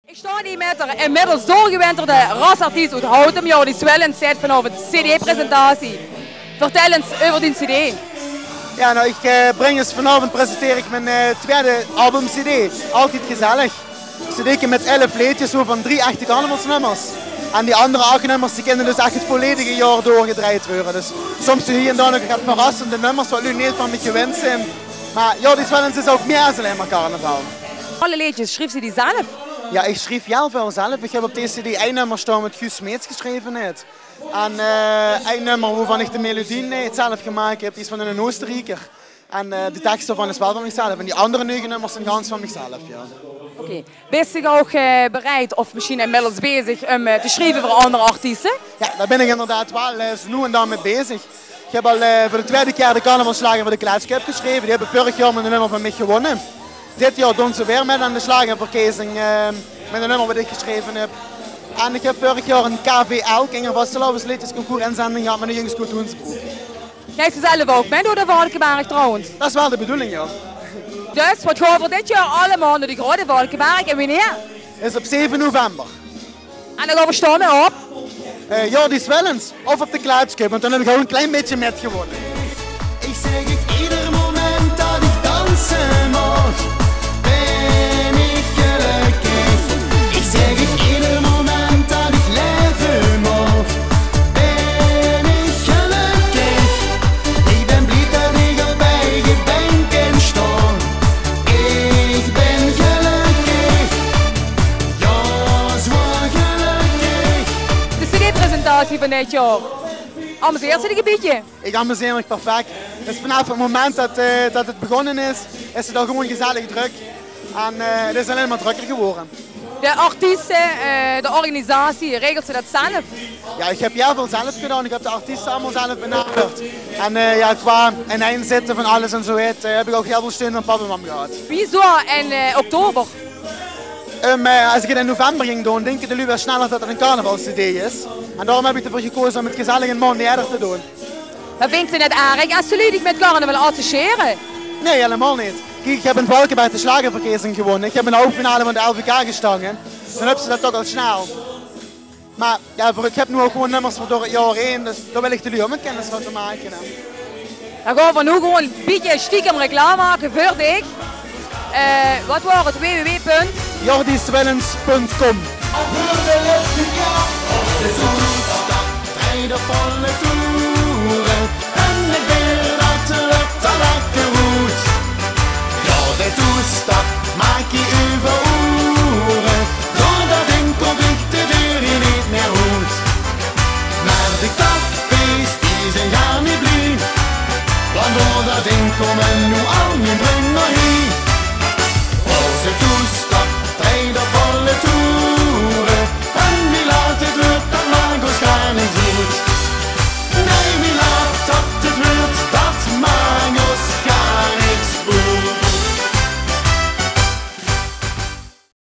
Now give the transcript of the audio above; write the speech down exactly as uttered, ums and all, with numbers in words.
Ich sjtaon hie mit d'r inmiddels doorgewinterde rasartiest oet Houtum, Jordi Swellens, haet vanaovend cd-presentatie. Vertèl ins euver dien cd. Jao, noe, ich, eh, bring ins vanaovend, presenteer ich mien, eh, twiede album-cd, Altied Gezellig. Cd'ke mit elf leedjes, wovan drie echte carnavalsnummers. En die anger ach nummers, die kinne dus ech 't volledige jaor doorgedrejd waere. Dus soms hie en dao nog get verrassende nummers, wat luuj neet van mich gewend zeen. Mer Jordi Swellens is ouch mie es allein mer carnaval. Alle leedjes, sjriefs se die zelf? Jao, ich sjrief hiel väöl zelf. Ich höb op dees cd ein nummer sjtaon wat Guus Smeets gesjreve haet. En, eh, ein nummer wovan ich de melodie neet zelf gemaak höb, die is van eine Oostenrieker. En, eh, de teks daovan is waal van mich zelf. En die anger nege nummers zeen gans van mich zelf, jao. Oké. Bis se ouch, eh, bereid of mesjiens inmiddels bezig óm, eh, te sjrieve veur anger artieste? Jao, dao bin ich inderdaad waal, eh, zoe noe en dan mit bezig. Ich höb al, eh, veur de twiede kier de carnavalssjlager veur de Klaatsköp gesjreve. Die höbbe vörig jaor mit ein nummer van mich gewónne. Dit jaor doon ze weer mit aan de sjlagerverkezing, eh, mit ein nummer wat ich gesjreve höb. En ich höb vörig jaor ein K V L, Kingervastelaovesleedjesconcours, inzending gehad mit de Jungskoot Hoensbroek. Geis se zelf ouch mit door de Valkeberg trouwens? Det is waal de bedoeling, jao. Dus, wat gaon v'r dit jaor allemaol nao de Grote Valkeberg en wienie? Is op zeve november. En dan gaon v'r sjtaon op? Eh, Jordi Swellens of op de Klaatsköp, want dan höb ich ouch ein klein bietje mitgewónne. Ich zeg, ieder moment dat ik dansen mag, ben ik gelukkig. Ik zeg, ieder moment dat ik leven mag, ben ik gelukkig. Ik ben blij dat ik op eigen been kan staan. Ik ben gelukkig. Ja, zo gelukkig. De cd-presentatie van dit jaor. Amuseert se dich ein bietje? Ich amuseer mich perfect. Dus vanaaf het moment dat, eh, dat het begonnen is, is het al gewoon gezellig druk. En, eh, het is allein mer drökker gewore. De artieste, eh, de organisatie, regelt se det zelf? Jao, ich höb hiel väöl zelf gedaon. Ich höb de artieste allemaol zelf benaderd. En, eh, jao, qua ineen zitte van alles en zoe get, eh, höb ich ouch hiel väöl steun van pap en mam gehad. Wieso in, eh, oktober? Ehm, eh, es ich het in november ging doon, dinke de luuj waal sneller dat het ein carnavalscd is. En daorum höb ich d'rveur gekoze óm het gezellig ein maondj ieëder te doon. Mer vinjs se 't neet erg es de luuj dich mit carnaval associëre? Nae, hielemaol neet. Kiek, ich höb in Valkeberg de sjlagerverkezing gewónne. Ich höb in de halve finale van de L V K gestange. Dan höbs se det toch al snel. Mer jao, veur, ich höb noe ouch gewoon nummers veur door het jaor haer, dus dao wil ich de luuj ouch mit kennis laote make, hè. Dan gaon v'r noe gewoon ein bietje stiekem reclame make veur dich. Eh, wat waor het? W W W punt jordiswellens punt com. Op de toestap maak je euver oere, door dat ding kóm ich de deur hie neet mieë oet. Mer de cafés die zeen gaar neet blie, want door dat ding kómme noe al mien vrunj nao hie. Op de toestap